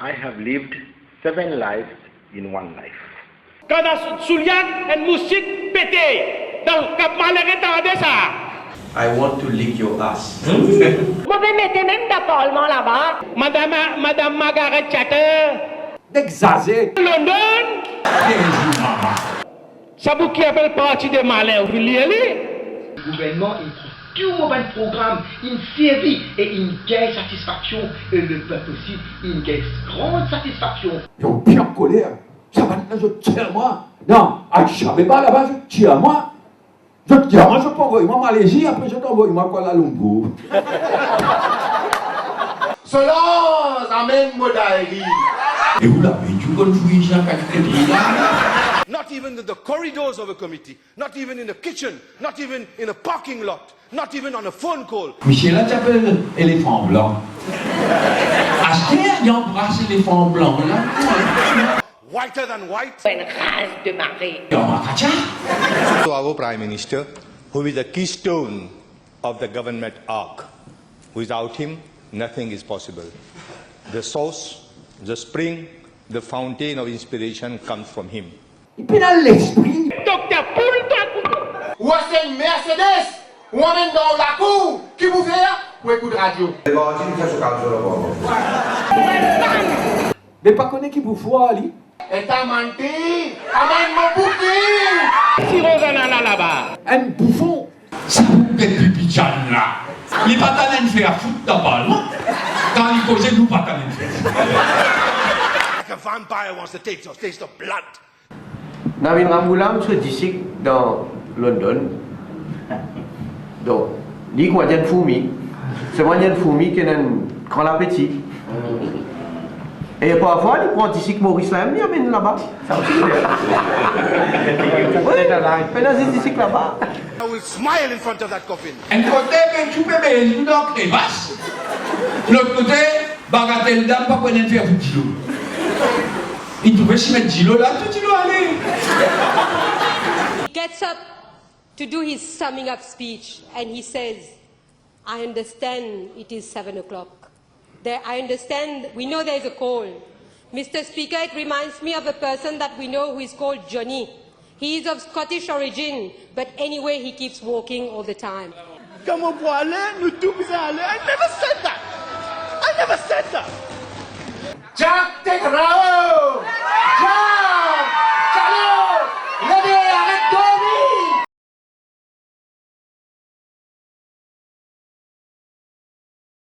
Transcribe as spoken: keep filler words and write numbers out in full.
I have lived seven lives in one life. Kan dan Souliak enn moustik pete, dan Kap Malere tande sa. I want to lick your ass. Mo pe mete mem dan parlman laba. Madam, Madam Margaret Thatcher. Exaze. London. Jezu mama. Sa bouk ki apel Parti de Malin, ou finn lir li? Gouvernman inn trouv tou mo bann program, inn servi e inn gagn satisfaksion, e lepep osi inn gagn gran satisfaksion. Zot bien koler. Sa bann la zot tir mwa. Non, Addis Abeba laba zot tir mwa. Zot tir mwa, zot pou anvoy mwa Malezi, apre zot anvoy mwa Kuala Lumpur. Solange, amenn mo dayri. E ou la, me tou konn fouy sa kalite pli la. Not even in the corridors of a committee, not even in a kitchen, not even in a parking lot, not even on a phone call. Misie la ti apel elefan blan. Aster li anbras elefan blan la. Whiter than white. Enn raz de mare. Li anba katia. To our Prime Minister, who is the keystone of the government arc. Without him, nothing is possible. The source, the spring, the fountain of inspiration comes from him. Li pena lespri. Dokter Poul, to ekout. Ou aste enn Mercedes, ou amenn dan lakour, ki pou fer? Pou ekout radio. E Martin fer so kalson lor. Me pa kone ki pou fer li. Eta manti, amenn mo bouki. Si Rozana la laba. Enn boufon. Sa pou get pipi Diane la. Li pa tann enn fer a fout dan parlman. Kan li koze, nou pa tann enn fer a fout. Like a vampire wants to taste, taste of blood. Navin Ramgoolam so disik dan London. Donk, li kouma enn fourmi. Selman enn fourmi ki ena enn gran lapeti. E parfwa, li pran disik Moris la, li amenn laba. Sa osi, wi, pena zis disik laba. I will smile in front of that coffin. Enn kote, be tou pe beyz nou dan krevas. Lot kote, bagatel dam pa pou ena enn fer pou dilo. Li trouve si met dilo la, tou dilo ale. He gets up to do his summing up speech and he says, "I understand it is seven o'clock. There, I understand, we know there's a call. Mister Speaker, it reminds me of a person that we know who is called Johnny. He is of Scottish origin, but anyway, he keeps walking all the time." Kouma pou ale, nou tou bizin